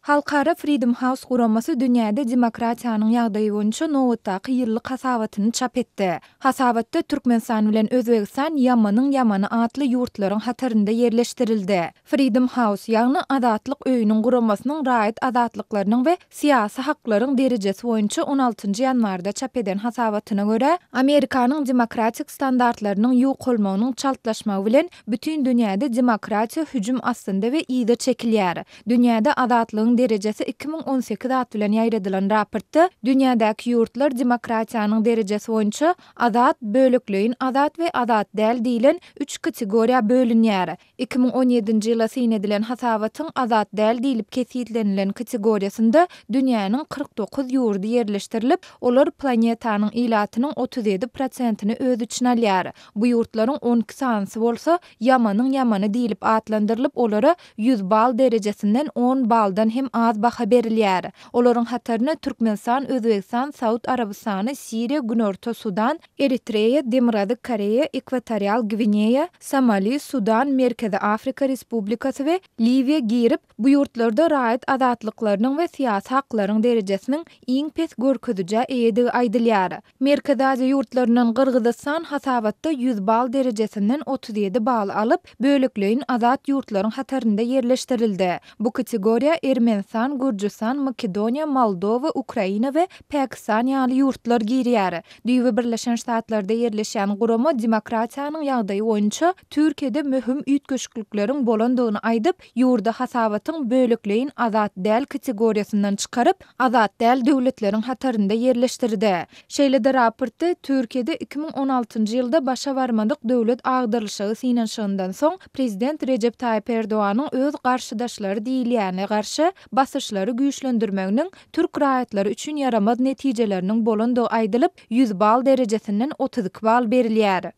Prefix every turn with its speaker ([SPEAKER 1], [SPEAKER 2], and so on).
[SPEAKER 1] Halkara Freedom House guramasy dünýäde demokratiýanyň ýagdaýy boýunça nobatdaky ýyllyk hasabatyny çap etdi. Hasabatda Türkmenistan bilen Özbegistan ýamanyň ýamany atly ýurtlaryň hatarynda ýerleşdirildi. Freedom House, ýagny Azatlyk öýüniň guramasynyň raýat azatlyklarynyň we syýasy haklaryň derejesi boýunça on altynjy ýanwarda çap eden hasabatyna görä, Amerikanyň demokratik standartlarynyň ýukalmagynyň çaltlaşmagy bilen bütin dünýäde demokratiýa hüjüm astynda we yza çekilýär. Dünýäde azatlygyň derejesi 2018 at bilen ýaýradylan raportda dünýädäki ýurtlar demokratiýanyň derejesi boýunça azat, bölekleýin azat we azat däl diýlen üç kategoriýa bölünýär. 2017-nji ýyla syn edilen hasabatyň azat däl diýlip kesgitlenilen kategoriýasynda dünýäniň 49 ýurdy ýerleşdirilip, olar planetanyň ilatynyň 37 prosentini öz içine alýar. Bu ýurtlaryň 12 sanysy bolsa ýamanyň ýamany diýlip atlandyrylyp, olara 100 bal derejesinden on baldan hem az baha berilýär. Olaryň hataryna Türkmenistan, Özbegistan, Saud Arabystany, Siriýa, Günorta Sudan, Eritreýa, Demirgazyk Koreýa, Ekwatorial Gwineýa, Somali, Sudan, Merkezi Afrika Respublikasy we Liwiýa girip, bu ýurtlarda raýat azatlyklarynyň we syýasy haklaryň derejesiniň iň pes görkezijä eýedigi aýdylýar. Merkezi Aziýa ýurtlaryndan Gyrgyzystan hasabatda 100 bal derejesinden 37 bal alyp, bölekleýin azat ýurtlaryň hatarynda ýerleşdirildi. Bu kategoriýa Ermenistan, Gürjüstan, Makedoniýa, Moldowa, Ukraina we Pakistan ýaly ýurtlar girýär. Düýbi Birleşen Ştatlarda ýerleşýän gurama demokratiýanyň ýagdaýy boýunça Türkiýede möhüm üýtgeşiklikleriň bolandygyny aýdyp, ýurdy hasabatyň bölekleýin azat däl kategoriýasyndan çykaryp, azat däl döwletleriň hatarynda ýerleşdirdi. Şeýle-de raportda Türkiýede 2016-njy ýylda başa barmadyk döwlet agdarylyşygy synanyşygyndan soň prezident Rejep Taýyp Erdoganyň öz garşydaşlary diýilýäne garşy basyşlary güýçlendirmeginiň türk raýatlary üçin ýaramaz netijeleriniň bolandygy aýdylyp, 100 bal derejesinden 32 bal berilýär.